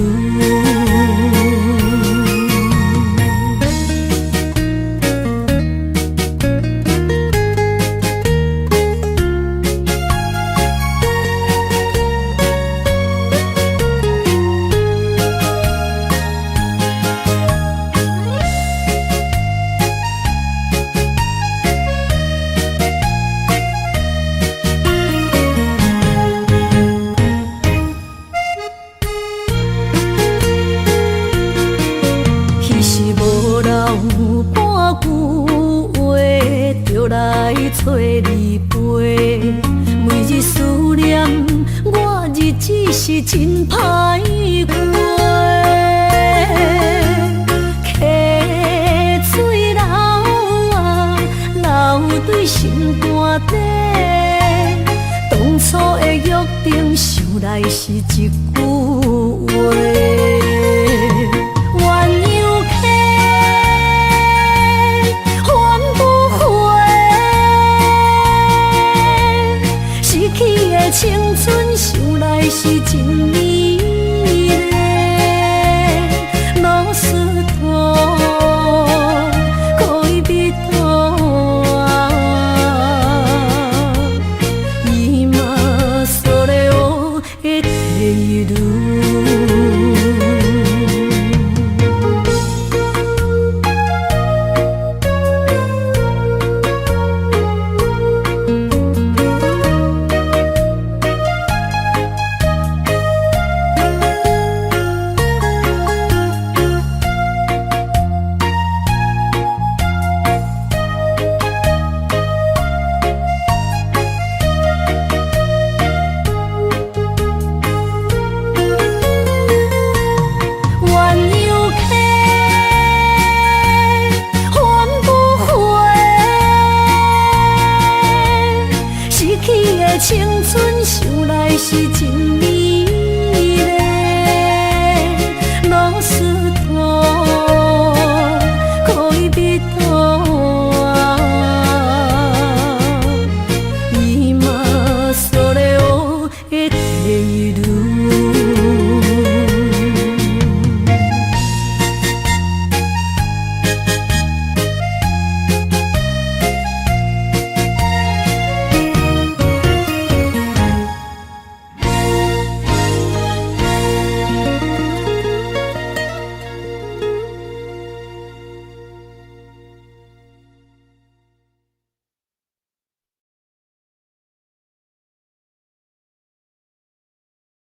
彼時無留半句話，就來找你陪。每日思念，我日子是真歹過。溪水流啊流對心肝底，當初的約定，想來是一句話。鴛鴦溪還不回，失去的青春，想來是真美麗。老實托戀人啊，今それを得ている。是情。